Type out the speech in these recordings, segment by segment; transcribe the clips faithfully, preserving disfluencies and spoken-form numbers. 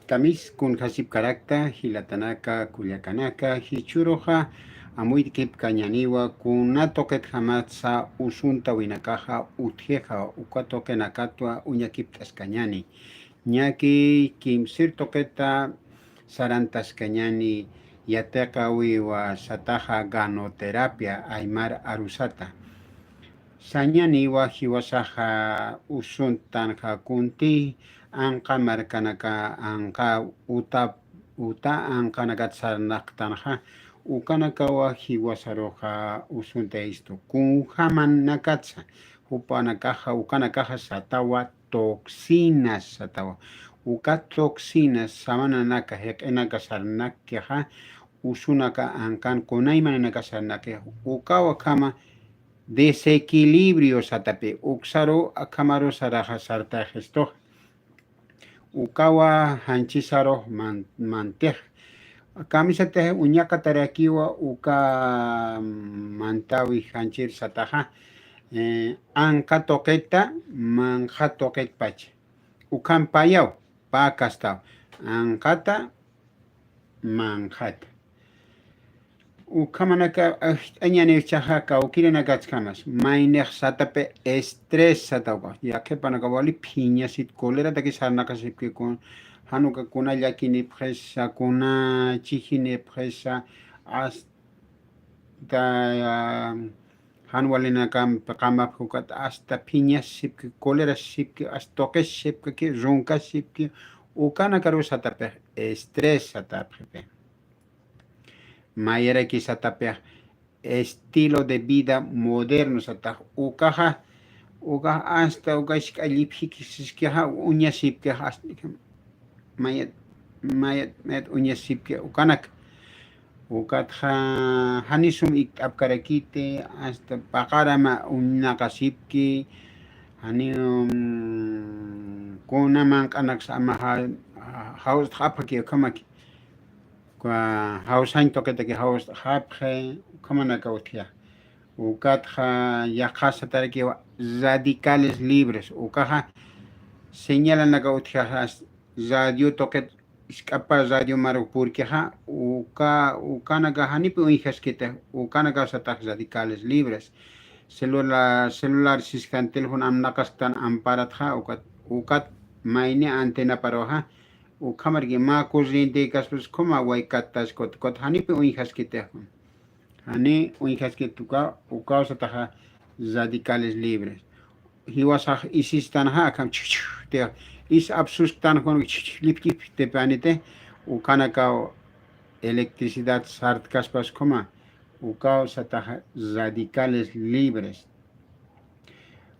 Tamis kunjasipkarakta, jilatanaka, kullakanaka, jichhüruxa amuytkipkañäniwa, kuna tuqitjamatsa usuntawinakaxa utjixa, uka tuqinakatwa uñakipt'askañäni. Ñaki kimsir tuqita sarantaskañäni, yatiqäwiwa sataxa ganoterapia aymar arusata. Sañäniwa jiwasaxa usuntanxa kunti, anqa markanaka, anqa uta, uta anqanakat sarnaqtanxa, ukanakawa jiwasaruxa usuntayistu. Kunjamanakatsa, jupanakaxa, ukanakaxa satawa toxinas satawa. Uka toxinas samananaka, jiq'inaka sarnakkixa, usunaka anqan kunaymananaka sarnakkixa, ukawa akhama desequilibrio satapï, uksaru akhamaru saraxa sartaxistux. Ukawa janchisaru man-, mantix. Kamisatix uñaqatarakiwa uka mantäwi janchir sataxa, eh, anqa tuqita, manqha tuqitpacha. Ukham payaw, pä kastaw. Anqata, manqhata. Ukhamanaka ajt'añäni jichhaxa kawkirinakatskamas. Maynix satapï estrés satawa. Yaqhipanaka wali phiñasit, colerataki sarnaqasipki kun, jan uka kuna llakinipxisa, kuna chijinipxisa, hasta, ah, jan walinakampi qamapxi ukat hasta phiñasipki, colerasipki, hasta tuqisipki, runkasipki, ukanakaru satapix estrés satapxipï. Mayaraki satapix estilo de vida moderno satax ukaxa, ukax hasta uka isk'a llipjikisiskixa uñasipkixa hasta mayat, mayat, mayat uñasipki ukanak. Ukatxa janisum ikt'apkarakiti, hasta paqarama uñnaqasipki, jani, um, kuna manq'anaksa ama ja-, ja-, jawst'xapxaki ukhamaki. Uka jawsañ tuqitaki jawst'xapxi, ukhamanaka utjixa. Ukatxa yaqha satarakiwa radicales libres. Ukaxa señalanaka utjixa radio tuqit isk'apa radio maruk purkixa, uka, ukanaka janipï uñjaskiti, ukanaka satax radicales libres. Celula-, celular siskan, teléfono amnaqasktan amparatxa, ukat, ukat mayni antenaparuxa, ukhamaraki mä corriente kaspas khuma waykattaskut, ukat janipï uñjaskiti. Jani uñjaskit uka, ukaw sataxa radicales libres. Jiwasax isistanxa akham chhich, chhich, te, is apsusktanxa, chhich, chhich, lipkiptipäniti, ukanakaw electricidad sartkaspas khuma, ukaw sataxa radicales libres.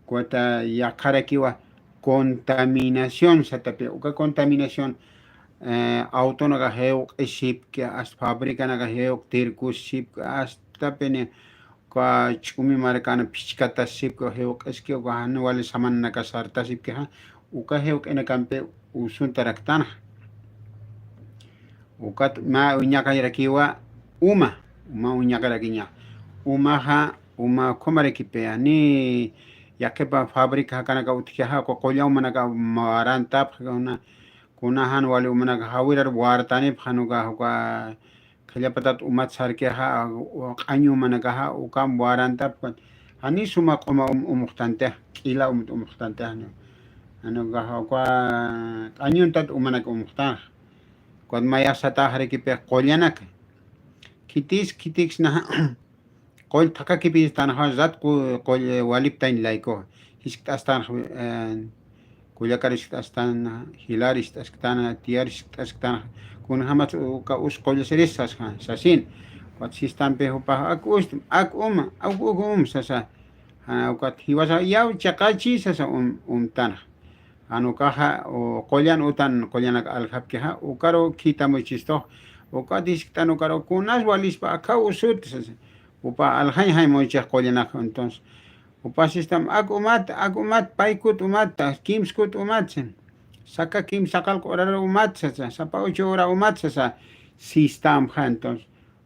Ukat yaqharakiwa contaminación satapï, uka contaminación, eh, autonaka jiwq'isipki, hasta fabricanaka jiwqtirkusipki, hasta pini uka ch'umi markana phichkatasipki, jiwq'iski, uka jan wali samanaka sartasipkixa, uka jiwq'inakampi usuntaraktanxa. Ukat mä uñaqarakiwa uma, uma uñaqarakiña. Umaxa, uma ukhamarakipï, jani yaqhipa fábrica jakanaka utjkixa, uka qulla umanaka warantapxi, kuna, kuna jan wali umanaka jawirar wartanipxi, jan uka, uka qhillapatat umat sarkixa, q'añu umanakaxa, ukam warantapxi, jani suma q'uma um-, umxtantix, k'ila umut umxtantix, jan ukaxa, uka q'añuntat umanak umxtanxa. Ukat mayax sataxarakipï qullanaka. Khitis, khitiksnaxa, qull thaqhakipïstanxa, rat ku-, qull, eh, waliptañ layku. Jiskt'astanxa, eh, kullakar jiskt'astana, jilar jiskt'asktana, tiyar jiskt'asktana. Kunjamas uka us qullasiris sasxa, sasin. Ukat sistampi jupax, ak ust, ak uma, ak uk um, sasa. Jan ukat jiwasa, yaw chiqachi, sasa, um, umtanxa. Jan ukaxa, u, qullan utan, qullanak aljapkixa, ukaru khitamuchistux, ukat jiskt'an ukaru, kunas walispa akha usut, sasa. Jupa aljañ jaymuychix qullanak, entonces. Jupa sistam, ak umat, ak umat, paykut umat, kimskut umat, sasa. Saka kimsaqal urar umat, sasa, sapa uchu ura umat, sasa. Sistamxa, entonces.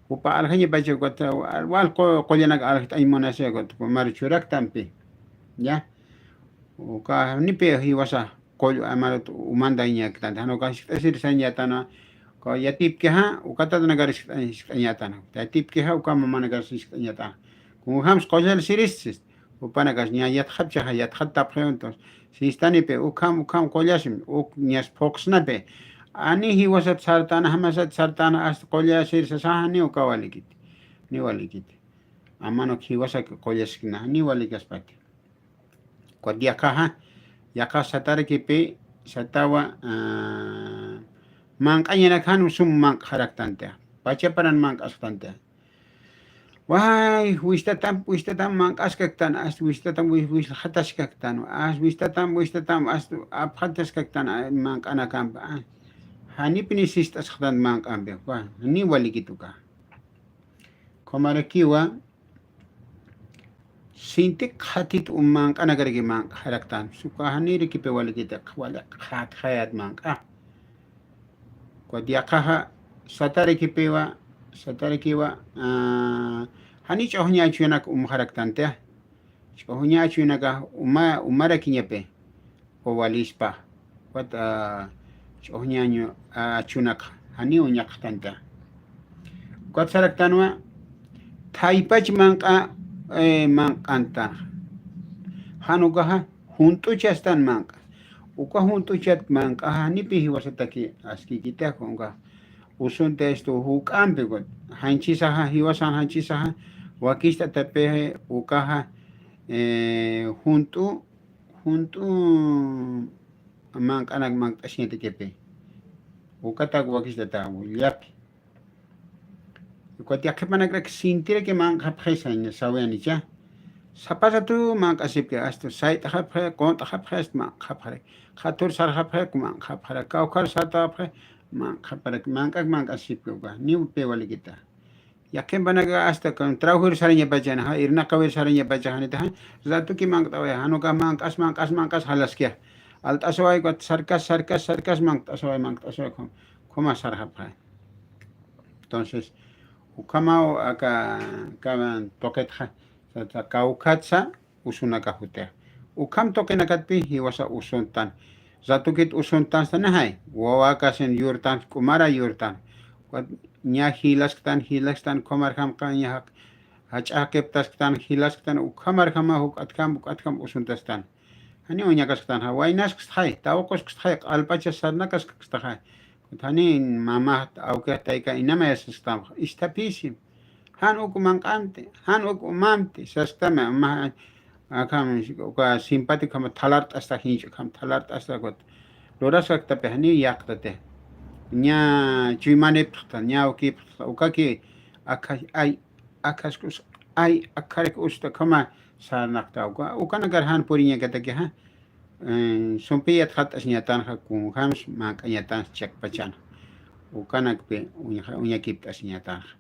Jupa aljañapacha ukat, wal qu-, qullanak aljt'añ munasi ukat, mar churaktampi. Ya. Uka janipï jiwasa, qull amarut umandañaktanti, jan uka jiskt'asir sañatana, uka yatipkixa, uka tatanakar jiskt'añatana, yatipkixa, uka mamanakar jiskt'añatana. Kunjams qullal siristis, jupanakas ña yatxapchaxa, yatxat tapxiw, entonces, sistanipi, ukham, ukham qullasim, uk ñas phuqsnapi, ani jiwasat sartana, jamasat sartana, hasta qulla sirsasaxa, ni uka walikiti, ni walikiti. Amanuk jiwasak qullaskna, ni walikaspati. Ukat yaqaxa, yaqax satarakipi, satawa, ah, manq'añanak jan sum manq'xaraktantixa. Pachaparan manq'asktantixa. Way, wistatam, wistatam manq'askaktan, as wistatam wi-, wislxataskaktan, as wistatam, wistatam, as apxataskaktan, a, manq'anakampa, a. Janipini sist'asktan manq'ampi, wa, ni walikituka. Khumarakiwa, sintik qhatit um manq'anakaraki manq'araktan, suka janirikipi walikita, wali qhatxayat manq'a. Ukat yaqaxa satarakipiwa, satarakiwa, ah, jani ch'uxña achunak umxaraktantixa. Ch'uxña achunaka uma, umarakiñapi, uka walispa. Ukat, ah, ch'uxña añu, ah, achunak jani uñaqtantixa. Ukat saraktanwa, thaypach manq'a, eh, manq'antan. Jan ukaxa, junt'uchastan manq'a. Uka junt'uchat manq'axa, janipi jiwasataki askikitix, uka usunta esto juk'ampi, ukat janchisaxa, jiwasan janchisaxa, wakist'atapixi, ukaxa, eh, junt'u, junt'u manq'anak manq't'asiñatakipi. Ukatak wakist'ata, llapi. Ukat yaqhipanakrak sintiraki manq'apxi saña sawayanicha. Sapa ratu manq'asipki, astu sayt'xapxi, qunt'xapxi, astu manq'apxaraki. Qhatur sarxapxi, manq'apxaraki. Kawkhar sartapxi, manq'apxaraki. Manq'ak manq'asipki uka. Ni upi walikita. Yaqhipanaka hasta con trabajor sarañapachan, ja, irnaqawir sarañapacha janita, ja, ratuki manq't'away, jan uka manq'as, manq'as, manq'as jalaskixa. Alt'asaway, ukat sarkas, sarkas, sarkas, manq't'asaway, manq't'asaway, khum-, khuma sarxapxi. Entonces, ukhamaw aka, aka tuqitxa, sa, sa, kawkhatsa usunakax jutixa. Ukham tuqinakatpi jiwasa usuntan. Ratukit usuntanstanxay, wawakasin yurtan, k'umara yurtan. Ukat ña jilasktan, jilasktan, khumarjamxa ña jach'a jaqiptasktan, jilasktan, ukhamarjama juk'atjam, juk'atjam usuntastan. Jani uñakasktanxa, waynaskstxay, tawquskstxay, q'alpacha sarnakaskstaxay. Jani mama, awki, tayka, inama yasastam, isthapisim. Jan uk manq'amti, jan uk umamti, sasktam, ma, akham, uka simpático, ukham thalart'asta, jinch'u, ukham thalart'asta, ukat. Luraskaktapi, jani yaqtati. Ña chuymanipxta, ña awkipxta, ukaki, akha, ay, akhaskus, ay, akharik usta, ukhama, sarnaqta, uka, ukanakar jan puriñakatakixa. Eh, sumpi yatxat'asiñatanxa, kunjams manq'añatansa chakpachanxa. Ukanakpi uña-, uñakipt'asiñatanxa.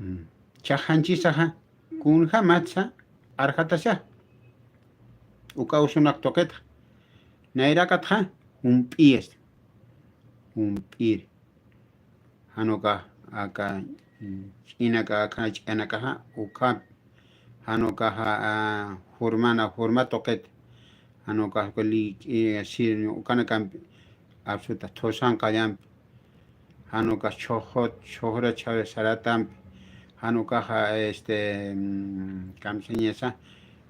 Mm. Chax janchisaxa, kunjamatsa arxatasa. Uka usunak tuqitxa. Nayrakatxa, jump'iyas. Jump'ir. Jan uka, aka, mm, ch'inaka, aka ch'inakaxa, uka, jan ukaxa, a, jurmana, jurma tuqit, jan ukaxa, uka li-, e, sirñu, ukanakampi, apsuta, thusan qallampi, jan ukax chhuxut, chhuxra chhawri saratampi, jan ukaxa, este, mm, kamsañasa,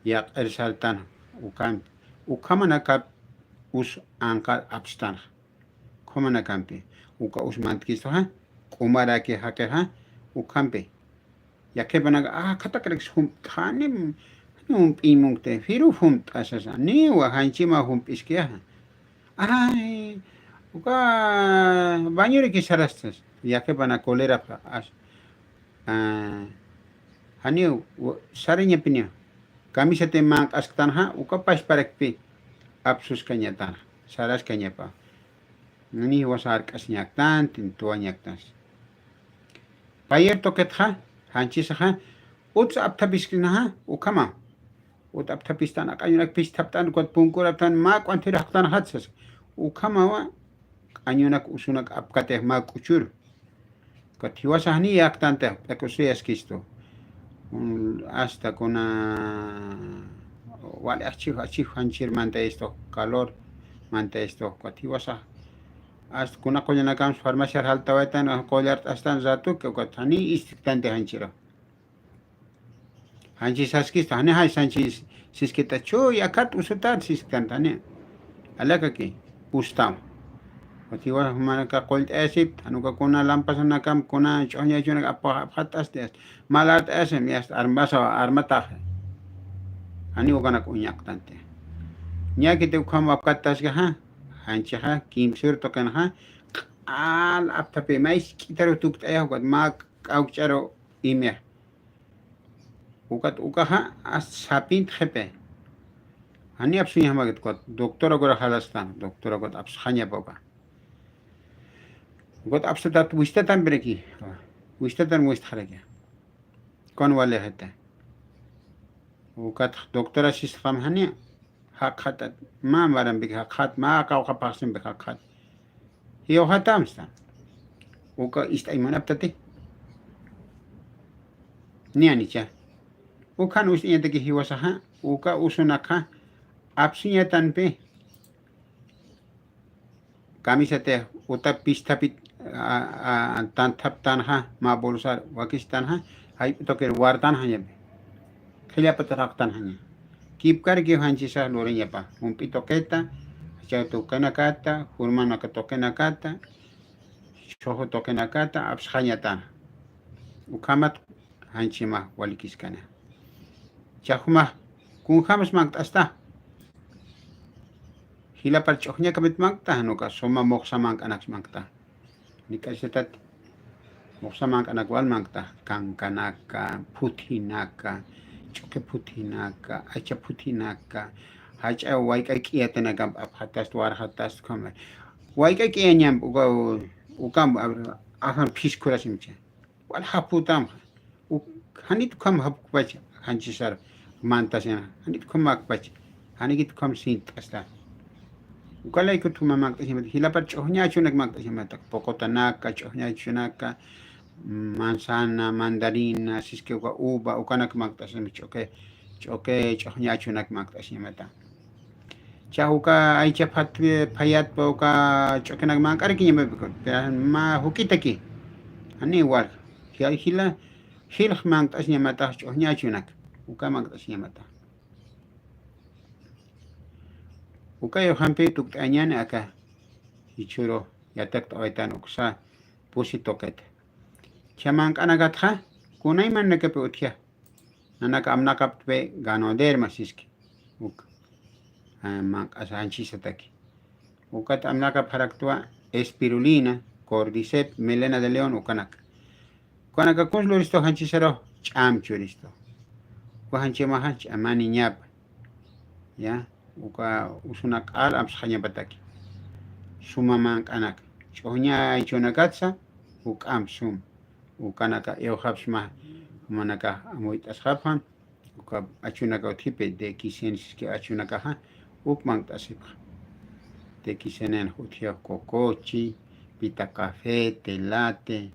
yaq'ir sartan, ukampi, ukhamanakap, us anqar apstanxa. Khumanakampi, uka us mantkistuxa, k'umaraki jaqixa, ukhampi. Yaqhipanaka, ah, khatakrak jum-, jani, jani jump'iy munkti, jiru jumpt'asasa, niwa janchima jump'iskixa. Ay, uka bañuriki sarastas, yaqhipanaka colerapxa, as-, ah, janiw, u-, sarañapiniw. Kamisati manq'asktanxa, uka pachparakpi apsuskañatanxa, saraskañapa. Ni jiwasa ark'asiñaktanti, tuwañaktansa. Payer tuqitxa, janchisaxa, uts apthapisknaxa, ukhama. Ut apthapistan, aq'añunak pisthapt'an, ukat punkuraptan, mä q'uanthirxtanxat sas. Ukhamawa, q'añunak usunak apkatix mä k'uchur. Ukat jiwasax ni yaktantix, p'iqusiyaskistu. Un, hasta kuna, wal ajchij, ajchij janchir mantayistux, calor mantayistux, ukat jiwasax. Hasta kuna qullanakam farmaciar jaltawaytan, qullart'astan ratuki, ukat janiy isktanti janchiraw. Janchi saskistu, jani jay sanchi siskita, chuy, akat usutat sisktan, jani. Alakaki, ustam. Ukat jiwa jumanaka qullt'ayasipta, jan uka kuna lampasanakam, kuna ch'uñaychunak apxat'asti, malart'ayasimi, hasta armasawa, armataxa. Jani ukanak uñaqtanti. Ñakiti ukham apkattaskaxa, janchixa, kimsur tuqinxa, q'al apthapi, may isk'itaru tukt'ayax, ukat mä k'awkch'aru imix. Ukat ukaxa, as sapint jepe. Jani apsuñaxmakit ukat, doctora kura jalastan, doctora ukat apsxañapa uka. Ukat apsatat wistatan piraki, wistatan wistxaraki. Kun walixita. Ukat doctora sisxam jani, jaqxatat, mä marampik jaqxat, mä qawqha phaxsimpik jaqxat. Jiwxatam stan. Uka ist'ay munaptati. Niyan icha. Ukan ust'iñataki jiwasaxa, uka usunakxa, apsuñatanpi. Kamisatix uta pisthapit, a, a, tanthaptanxa, mä bolsar wakistanxa, jayp'u tuqir wartanxañapi. Qhillapataraqtanxaña. Kipkarkiw janchisax lurañapa. Jump'i tuqita, jachaw tuqinakata, jurmanaka tuqinakata, chhuxu tuqinakata, apsxañatan. Ukhamat janchima walikiskana. Chhaxma, kunjamas mankt'asta. Jilapar ch'uxñakamit mankt'a, jan uka suma muxsa mank'anaks mankt'a. Nik'asitat muxsa mank'anak wal mankt'a, kankanaka, phuthinaka, ch'uqi phuthinaka, acha phuthinaka, jach'a wayk'ay k'iyatanakam apxatast, warxatast, ukhama. Wayk'ay k'iyañam, uka, ukam, ajan phiskurasimcha. Wal japutam, uk-, janit ukham japukpacha, janchisar mantasina, janit ukham makpacha, janikit ukham sint'asta. Uka laykut juma mankt'asiñamata, jilapar ch'uxñachunak mankt'asiñamata, pocotanaka, ch'uxñachunaka, manzana, mandarina, siski uka uva, ukanak mankt'asiñamata, ch'uqi, ch'uqi, ch'uxñachunak mankt'asiñamata. Cha uka aycha phat-, phayatpa uka ch'ukinak mank'arakiñamapikut, pero mä juk'itaki. Jani wal. Jila, jila, jilx mankt'asiñamatax ch'uxñachunak. Uka mankt'asiñamatax. Uka yuxampi tukt'añani aka. Jichhüru yatiqt'awaytan uksa pusi tuqita. Cha mank'anakatxa, kunaymanakapi utja. Nanaka amnaqaptpi ganoderma siski. Uk. Ah, manq'asa janchisataki. Ukat amnaqap jaraktwa espirulina, cordyceps, melena de león, ukanak. Ukanaka kuns luristu janchisaru, ch'am churistu. Uka janchimaxa ch'amaniñapa. Ya, uka usunak q'al apsxañapataki. Suma manq'anaka. Ch'uxña aychunakatsa, uk'am sum. Ukanaka iwxapsma, jumanaka amuyt'asxapxam, uka achunaka utjipi, D X N siski achunakaxa, uk manqt'asipxa. D X N utjiw cocochi, pita café, telate,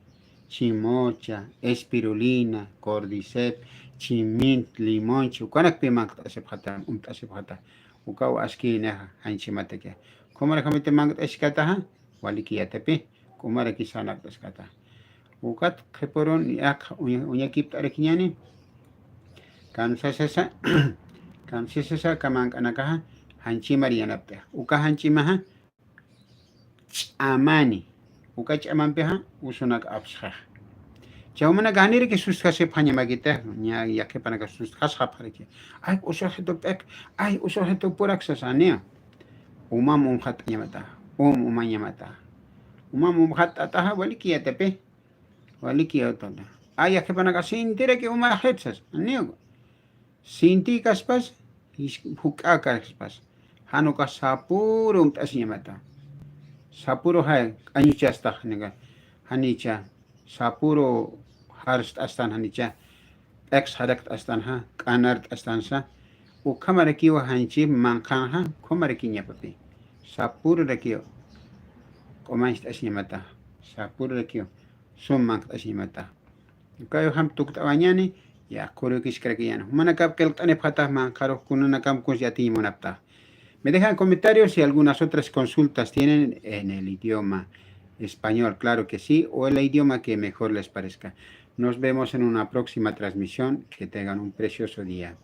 chimocha, espirulina, cordyceps, chimint, limonchi, ukanakpi manqt'asipxata, umt'asipxata. Ukaw askïnaxa, janchimatakixa. Kumarakhamiti manqt'askataxa, waliki yatipi, kumaraki sarnaqt'askata. Ukat qhipürun yaq uña-, uñakipt'arakiñani, kamsasasa, kamsasasa, aka manq'anakaxa, janchimar yanapt'ixa. Uka janchimaxa, ch'amani. Uka ch'amampixa, usunak apsxaxa. Cha jumanaka janiraki sustjasipxañamakiti, ña yaqhipanaka sustjasxapxaraki. Ay, usurxitu p'ik, ay, usurxitu purak sasaniw. Umam umxatt'añamata, um umañamata. Umam umxatt'ataxa, waliki yatipi, waliki yatata. Ay, yaqhipanaka sintiraki umaxit sas, aniw. Sintïkaspas, juk'akarkspas. Jan uka sapüru umt'asiñamata. Sapüru jay, q'añuchastax, nika, janicha, sapüru jarst'astan janicha, p'iqs jarakt'astanxa, k'anart'astansa, ukhamarakiw janchip manqhanxa, ukhamarakiñapapi. Sapürurakiw, q'umancht'asiñamata, sapürurakiw, sum manqt'asiñamata. Ukayuxam tukt'awañani, Ya, kuru kishkarakiyan. Jumanakap qillqt'anipxatax manqharux kunanakamkus yatiñ munaptax. Me dejan comentarios si algunas otras consultas tienen en el idioma español, claro que sí, o el idioma que mejor les parezca. Nos vemos en una próxima transmisión. Que tengan un precioso día.